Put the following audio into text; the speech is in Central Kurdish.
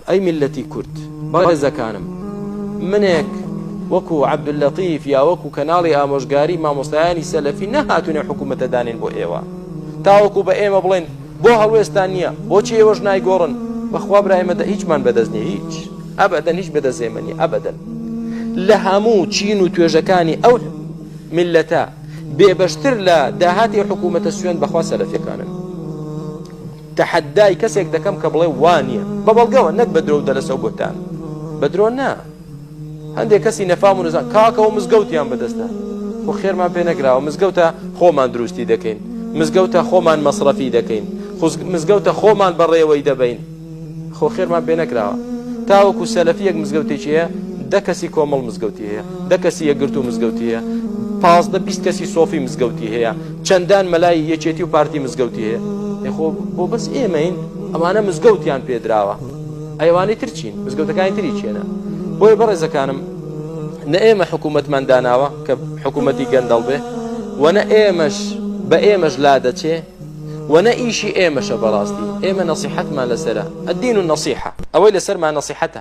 ئەی میللەتی کورد بەڕێزەکانم منێک وەکو عەبدوللەتیف یا وەکو کەناڵی ئامۆژگاری مامۆستایانی سەلەفی نەهاتوونە حکوومەتە دانێن بۆ ئێوە تاوەکو بە ئێمە بڵێن بۆ هەڵوێستان نییە بۆچی ئێوەش نایگۆڕن بەخوا برا ئێمە هیچمان بەدەست نییە هیچ ئەبەدەن هیچ بەدەست ئێمە نییە ئەبەدەن لە هەموو چین و توێژەکانی ئەو میللەتە بێبەشتر لە داهاتی حکوومەتە سوێن بەخوا سەلەفیەکانن تەحەدای کەسێک دەکەم کە بڵێ وا نییە بە بەڵگەوە نەک بە درۆ و دەلەسە و بوهتان بە درۆ نا هەندێک کەسی نەفام و نەزان کاکەوە مزگەوتیان بەدەستە خۆ خێرمان پێ نەکراوە مزگەوتە خۆمان دروستی دەکەین مزگەوتە خۆمان مەسرەفی دەکەین مزگەوتە خۆمان بەڕێوەی دەبین خۆ خێرمان پێ نەکراوە تاوەکو سەلەفیەک مزگەوتێکی هەیە دە کەسی کۆمەڵ مزگەوتی هەیە دە کەسی یەکگرتوو مزگەوتی هەیە 15 20 کەسی سۆفی مزگەوتی هەیە چەندان مەلای یەکێتی و پارتی مزگەوتی هەیە ئێ خۆ بۆ بەس ئێمەین ئەمانە مزگەوتیان پێدراوە ئەیوانەی تر چین مزگەوتەکانی تری چێنە بۆیە بەڕێزەکانم نە ئێمە حکوومەتمان داناوە کە حکوومەتی گەندەڵ بێ و نە ئێمەش بە ئێمەش لا دەچێ و نە ئیشی ئێمەشە بەڕاستی ئێمە نەسیحەتمان لەسرە الدین النصیحە ئەوەی لەسەرمان نەسیحەتە.